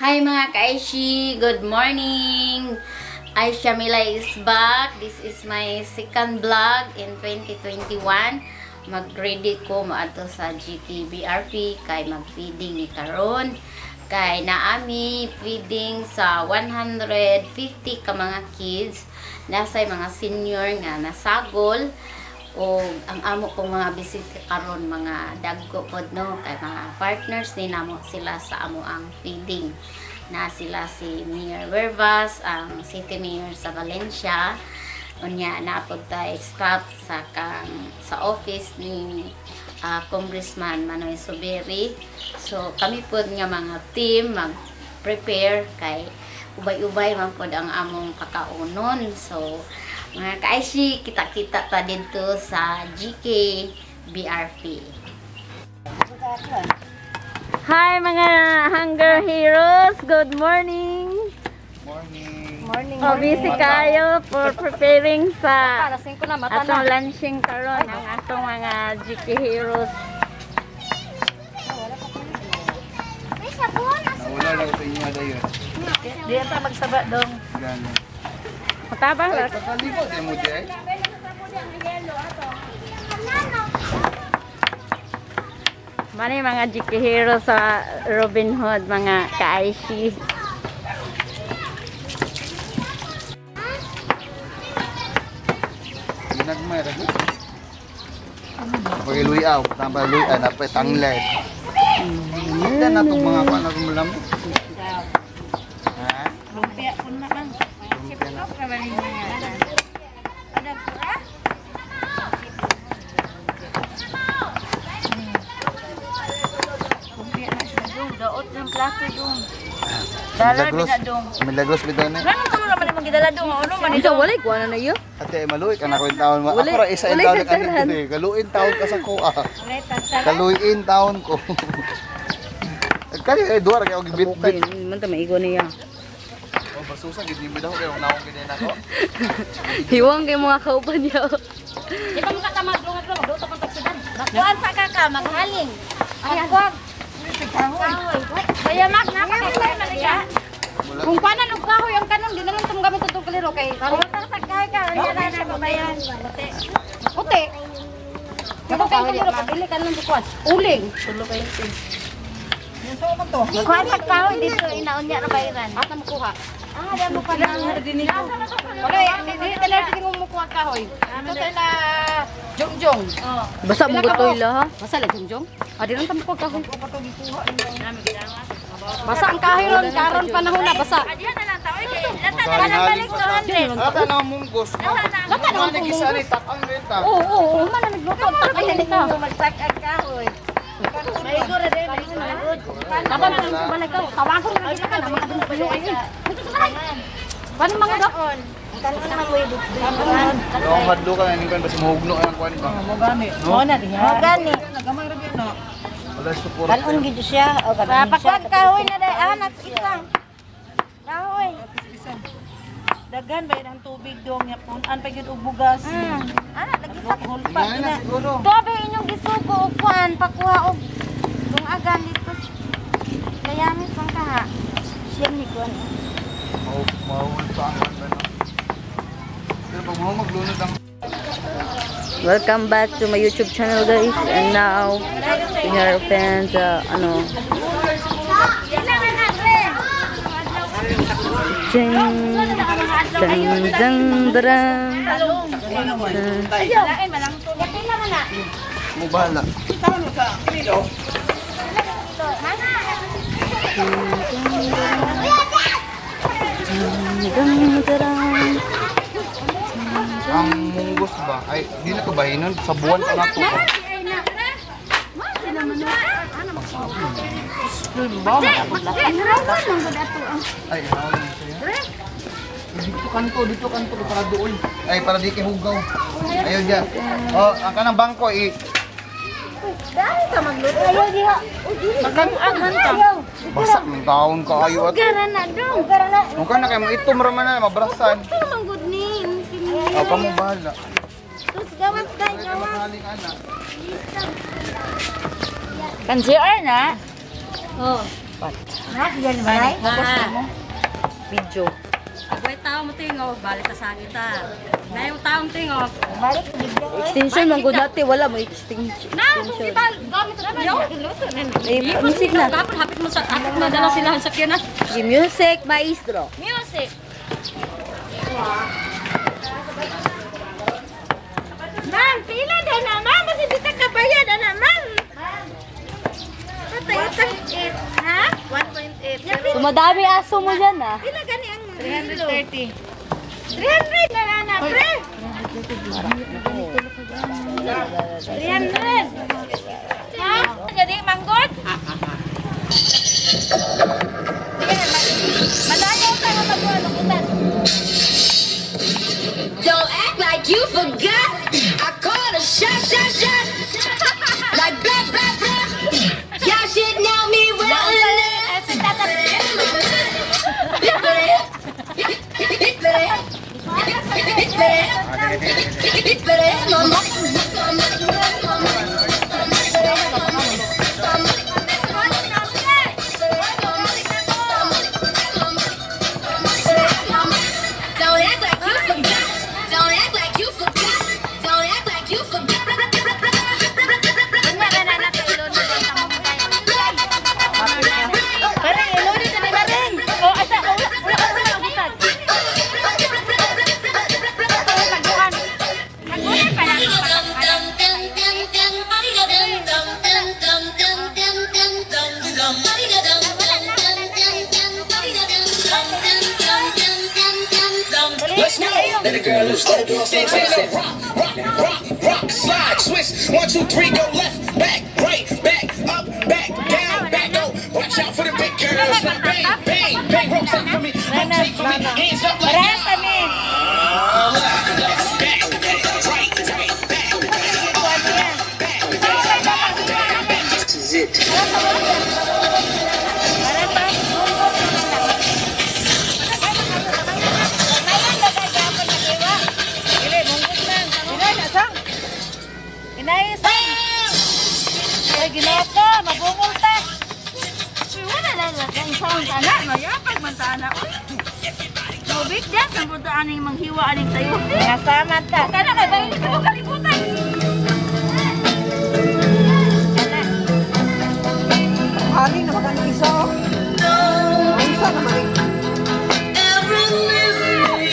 Hi, mga kaaishi! Good morning! Aisha Mila is back. This is my second vlog in 2021. Mag-ready ko maadto sa GKBRP kay mag-feeding ni karon. Kay naami feeding sa 150 ka mga kids. Nasa mga senior nga nasagol o ang amo kong mga bisita karon mga dagko pod, no, kay mga partners ni namo sila sa amo ang feeding na sila si Mayor Wervas, ang city mayor sa Valencia. Unya napod tay staff sa kang sa office ni Congressman Manoy Zubiri. So kami pod nga mga team mag prepare kay ubay-ubay man pod ang among pakaunon. So mga kaaishi, kita-kita ta dito sa GK BRP. Hi, mga Hunger Heroes! Good morning! Morning. Morning. Oh, busy kayo for preparing sa Alas 5 na, mata atong na. lunching karon ang atong mga GK Heroes. Nawala lang sa inyo dayon. Di ta magsaba dong. Gano. Matabang Ay, ra. kakaligo di mo di ay. Mani mga GK Heroes sa Robin Hood, mga kaaishi. Ginagmay ra. Pag luyaw, tamba luya na pa tanglad. Kita na tong mga kuan na lamok. Ha? Lumpia kun na man. Lumpia na. Lumpia na siya dong. Daot ng plato dong. Dalar Milagros. bina dong. Milagros bitaw na. Ano tulo naman imong gidala dong? Ano man ito? Walay kuha na na. Ate ay maluoy ka na ko taon mo. Ako ra isa in taon ka nito eh. Kaluin taon ka sa ko ah. Kaluin taon ko. Kani ay duwa ra kay og bit-bit. Man ta maigo niya. Oh, basusa gid ni mo daw kay unawong gid na ako. Hiwang kay mga kauban niya. Di pa makatamad dong adlaw magluto kang tagsudan. Magkuan sa kaka maghaling. Magkuan. Kaya mag nakakay man siya. Kung paano og kahoy ang kanon, di na lang itong gamit itong kaliro kay. Kumutang sa kahoy ka, ano na na babayan. Puti. Ako kay kaliro pag ili kanon di kuan. Uling. Kuha sa kahoy dito inaunya ra bayran. Asa mo kuha? Ah, di mo pa na. Wala, di tayo na mo kuha kahoy. Ito tayo na jongjong. Basta mo gutoy la ha. Basa la jongjong. Ah, di lang ta mo kuha kahoy. Basa ang kahoy ron, karon panahon na basa. Balik 200. Lata na ang munggos. Lata na ang Ano gisa ni takang renta. Oo, oo, oo, man na nagluto ang takay nito. Laban na lang balay ka. Tawagon na gid ka na mga dungpuyo ay. Paano mga dok? Yung hadlo ka ning kuan basta mahugno ang kuan ba. Mo na diha. Mo gani. Wala support. Kanon gid siya. O kanon siya. Pakwag kahoy na dai anak isang. Kahoy. Daghan ba ang tubig dong nya punan pa gyud og bugas. Ana lagi sa Hulpa Ingani na na. siguro. Tobe inyong gisugo og kuan pakuha og dungagan dito. Kayamis ang kaha. Siya ni kuan. Mahul pa ang kuan ba no. Pero pag mo maglunod ang Welcome back to my YouTube channel, guys, and now we are fans ano Ding, ding, ding, dang. mo bahala. Ding, dang. Ang munggos ba? Ay, di na to ba hinon? Sa buwan pa na to ba? Ay, inaon na siya. Dito kanto para doon. Ay, para di kay hugaw. Ayun diyan. Oh, ang kanang bangko i. Ayaw diha. Basa ng taon kaayo at. Gara na dong. Gara na. Mukha na kay mo itom ra man na mabrasan. Ito man gud ni. Oh, kamo bahala. Tus gawas kay Ay, gawas. maghaling ana. Kan JR na. Oh. What? Yan ba? Video. Agway tao mo tingo, balik ka sa kita. Na yung taong tingo. Balik bigyan. Extension man gud nati wala mo extension. Na, kung di ba gamit na yo. Eh, music na. Gapon hapit mo sa hapit mo dala sila ang sakyanan. Sige, music, maestro. Music. Ma'am, pila daw na ma'am. Kasi di ta kabayad ana ma'am. Patay utang. Ha? 1.8. Tumadami aso mo dyan ah. Pila gani ang 330. 300 na na na pre. 300. Ha? Jadi manggot. Malayo ka nga magkuhan utan. Don't act like you forgot. I called a shot, shot, shot. Like blah, blah, blah. Y'all should know me well enough. Don't act like you forgot. Don't act like you forgot. Don't act like you forgot. Parang ilodi na ni Maring. Oh, asa ula ula ula utan. Taguan. Taguan pa lang. Let's go. Let the girl loose. Let the girl slide. Rock, rock, rock, rock, slide, twist. 1, 2, 3, go left, back, right, back, up, back, down, back, go. Watch out for the big girls. Now bang, bang, bang. Rotate for me, rotate for me. Hands up like Parehas kami. left, left, back, right, right, back, up, back, down, back. This is it. Dili, mungkot lang. Inay, nasang. Inay, sang. Ay, ginoo ko, mabungol ta. Uy, wala lang ang sound ana, mayapag man ta ana. Uy. Mubik dyan, sa buto aning manghiwa aning tayo. Kasama ta. Kana kay bayin ko kalibutan. Hali na makan isa. oh. Ang isa na maling.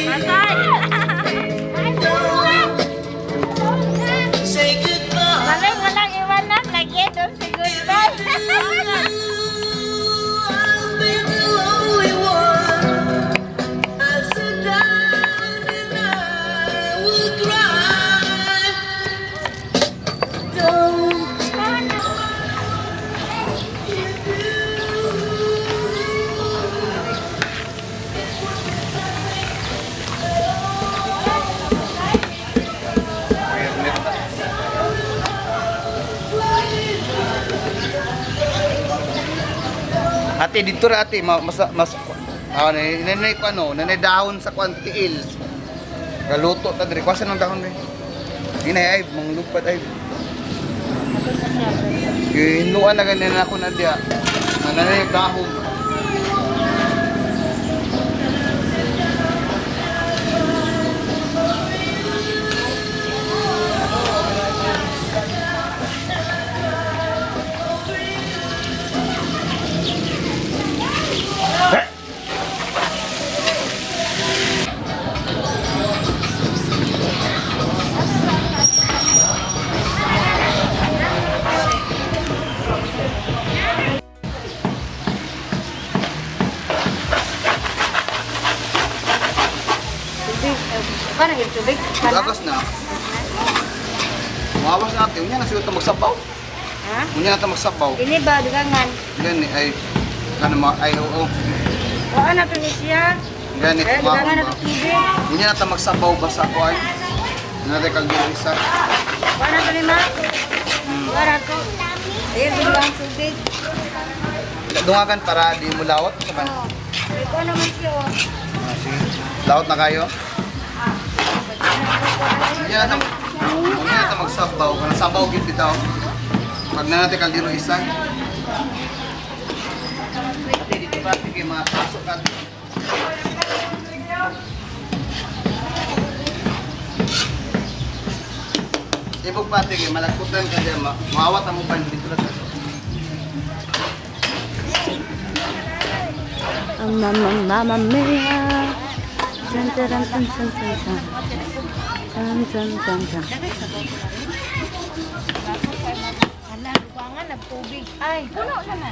Patay. Say goodbye. Walang walang iwanan lagi doon si goodbye. I'll be the lonely one. I'll sit down and I will cry. Don't Ate, dito ra ate, mas mas ah, nanay ko ano, nanay dahon sa kwan tiil. Galuto ta diri, kuwasan ng dahon diri. Inay ay manglupad ay. Ginuan na ganin ako na diya. Nanay dahon. Parang yung tubig. Agas na. Mawas na ate, unya na siguro ta magsabaw. Ha? Unya na ta magsabaw. Ini ba dugangan? Gani ay ano ma ay oo. Oo na to ni siya. Gani Eh, dugangan na to tubig. Unya na ta magsabaw basta ko ay. Nare kaldero isa. Kuha na to ni ma. Kuha na to. Ayun, dugangan tubig. Dungagan para di mo lawot sa ban. Ay, kuha naman siya oh. Ah, sige. Lawot na kayo. Unya na ta unya na ta magsabaw. Kanang sabaw gid bitaw. Pag na natin kaldero isa. Pati kay mga pasok ka. Ibog pati kay malagkutan ka diyan, maawat ang uban dito lang sa. Mama, mama mia. Dun, dun, dun, dun, dun, dun, dun. Dun, dun, dun, dun. Hala, buwangan nagtubig. Ay, puno na na.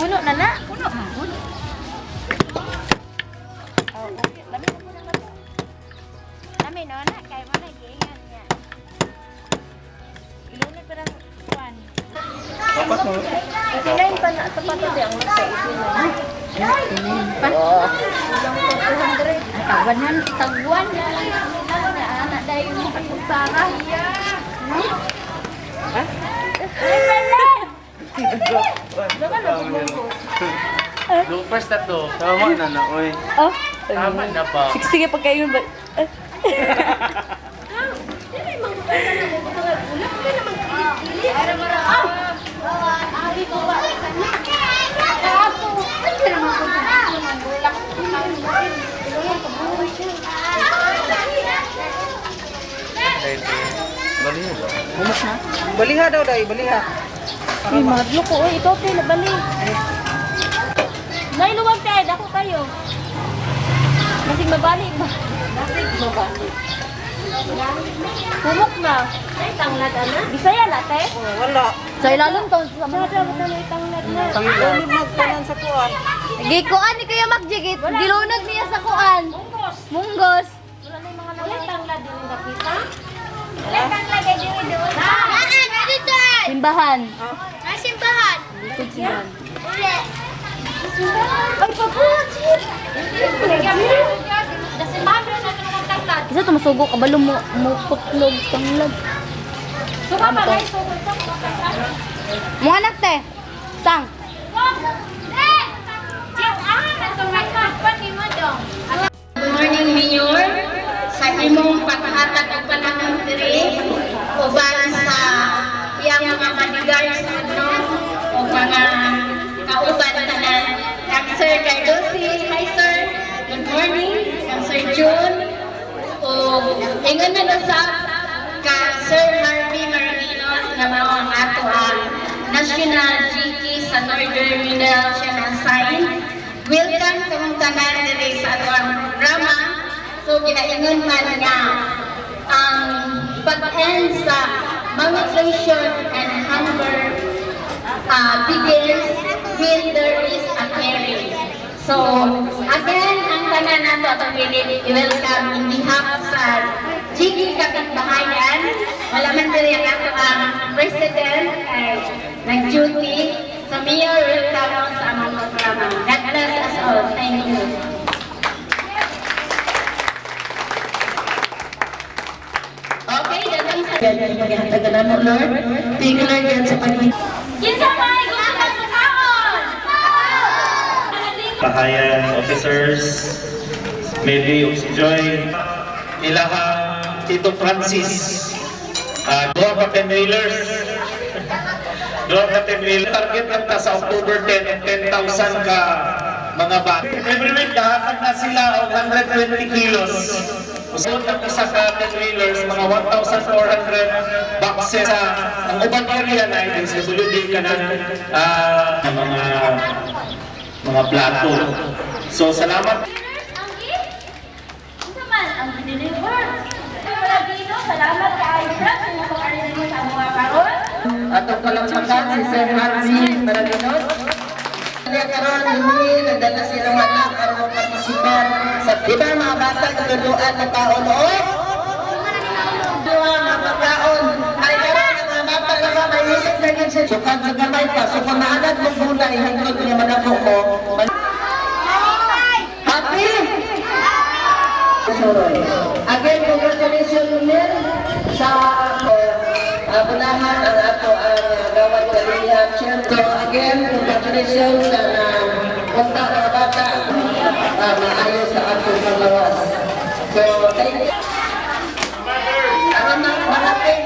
Puno na na? Puno na. Puno. Oh, okay. Lami na po na na. Lami na na kay mo na giingan niya. Ilunod pa ng kuan. Dapat mo. 89 pa na sa pato di ang lata 89. Pa. Tagwanan, tagwan na lang na anak dahil mo sa kutsara. Bloopers na to. Tama na na, oy. Oh, Tama na pa. sige pagkayon ba? Eh. Baliha daw dai, baliha. Uy, madlo ko. Uy, ito okay na bali. Nailuwag tayo, dako kayo. Masig mabali ba? Masig mabali. Pumok na. Ay, tanglad ana. Bisaya na, te? Oh, wala. Sa ilalong taon sa mga. Tanglad na. Tanglad magtanan sa kuan. Gikuan ni Kuya Magjigit. Gilunod niya sa kuan. Munggos. Munggos. Wala na yung mga Wala tanglad din nakita. Wala tanglad din doon. Simbahan. Simbahan. Likod simbahan. Ay, pabuti! Isa to masugo kabalo mo muputlog tanglad. Suka pa guys, suka pa. Mo anak te. Sang. Good morning, Mayor. Sa imong paghatag og panahon diri uban sa iyang mga bodyguards ano o mga kauban tanan. Kang Sir Cardosi, hi sir. Good morning. Kang Sir June. O ingon na sa kang Sir Harvey Marino nga mao ang ato ang National GK sa Northern Mindanao siya na-assign. Welcome kamong tanan diri sa atoang programa. So ginaingon man nga ang pag-end sa malnutrition and hunger begins when there is a caring. So again, ang tanan nato atong i-welcome in behalf sa GK Kapitbahayan. Wala man diri ang ato ang president ay nag-duty. So Mayor, welcome sa among programa. God bless us all. Thank you. Okay, daghang sa Paghatag na mo, Lord. Thank you, Lord, yan sa pag Kinsa may gusto kang makaon? Bahayan officers, maybe si Joy, ilahang Tito Francis, duha ka 10 wheelers. Duha ka 10 wheelers. Target lang ta sa October 10, 10,000 ka mga bata. Every week, nahatag na sila og 120 kilos. Usun ang isa ka 10 wheelers, mga 1,400 boxes sa ang ubang area na SWD ka na mga plato. So salamat. Ang gift? Kinsa man ang deliver? Palagino, salamat kaayo Brad sa imong pag-arrange mo sa among karon. Atong palakpakan si Sir Harvey Maralinot. Kaya karon ini nagdala sila anak aron mapartisipar sa di ba mga bata gatuduan ng taon o? Duha nga pagkaon. Ay karon ang mga bata na ba mahilig na gyud sa sukad sa gamay pa. So kung maanad mo gulay hangtod nga madako mo. Happy? Suroy. Again, congratulations Mel sa abunahan ang ato ang gawad kaliya chair. So again, congratulations sa punta mga bata maayo sa atong paglawas. So thank you. Ang anak, malapit.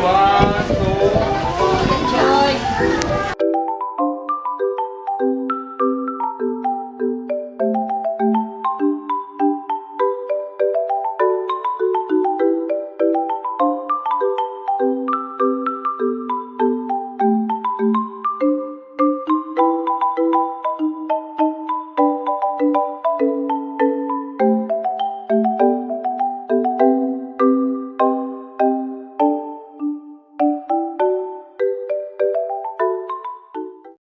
Wow!